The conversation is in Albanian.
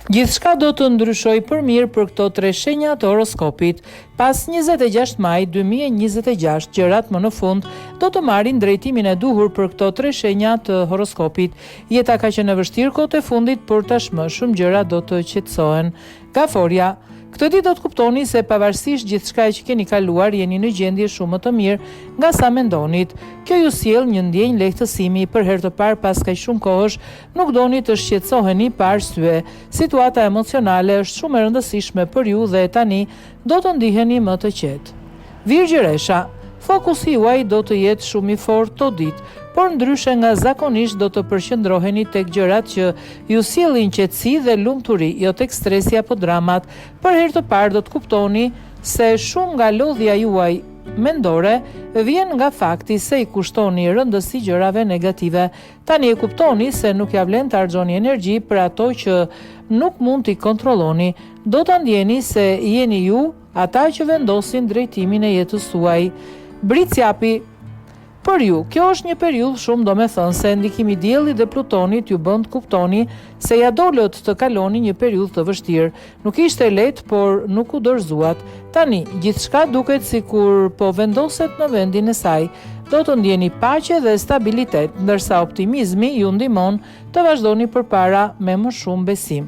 Gjithçka do të ndryshojë për mirë për këto tre shenja të horoskopit. Pas 26 majit 2026, gjërat më në fund do të marrin drejtimin e duhur për këto tre shenja të horoskopit. Jeta ka qenë e vështirë kohët e fundit, por tashmë shumë gjëra do të qetësohen. Gaforja, Këtë ditë do të kuptoni se pavarësisht gjithçkaje që keni kaluar jeni në gjendje shumë më të mirë nga sa mendonit. Kjo ju sjell një ndjenjë lehtësimi për herë të parë pas kaq shumë kohësh nuk doni të shqetësoheni pa arsye. Situata emocionale është shumë e rëndësishme për ju dhe tani do të ndiheni më të qetë. Virgjëresha, Fokusi juaj do të jetë shumë i fortë këto ditë, por ndryshe nga zakonisht do të përqendroheni tek gjërat që ju sjellin qetësi dhe lumturi, jo tek stresi apo dramat. Për herë të parë do të kuptoni se shumë nga lodhja juaj mendore vjen nga fakti se i kushtoni rëndësi gjërave negative. Tani e kuptoni se nuk ia vlen të harxhoni energji për ato që nuk mund t'i kontrolloni. Do ta ndjeni se jeni ju ata që vendosin drejtimin e jetës suaj. Bricjapi, Për ju, kjo është një periudhë shumë domethënëse. Ndikimi i Diellit dhe Plutonit ju bën të kuptoni se ia dolët të kaloni një periudhë të vështirë. Nuk ishte e lehtë, por nuk u dorëzuat. Tani, gjithçka duket sikur po vendoset në vendin e saj. Do të ndjeni paqe dhe stabilitet, ndërsa optimizmi ju ndihmon të vazhdoni përpara me më shumë besim.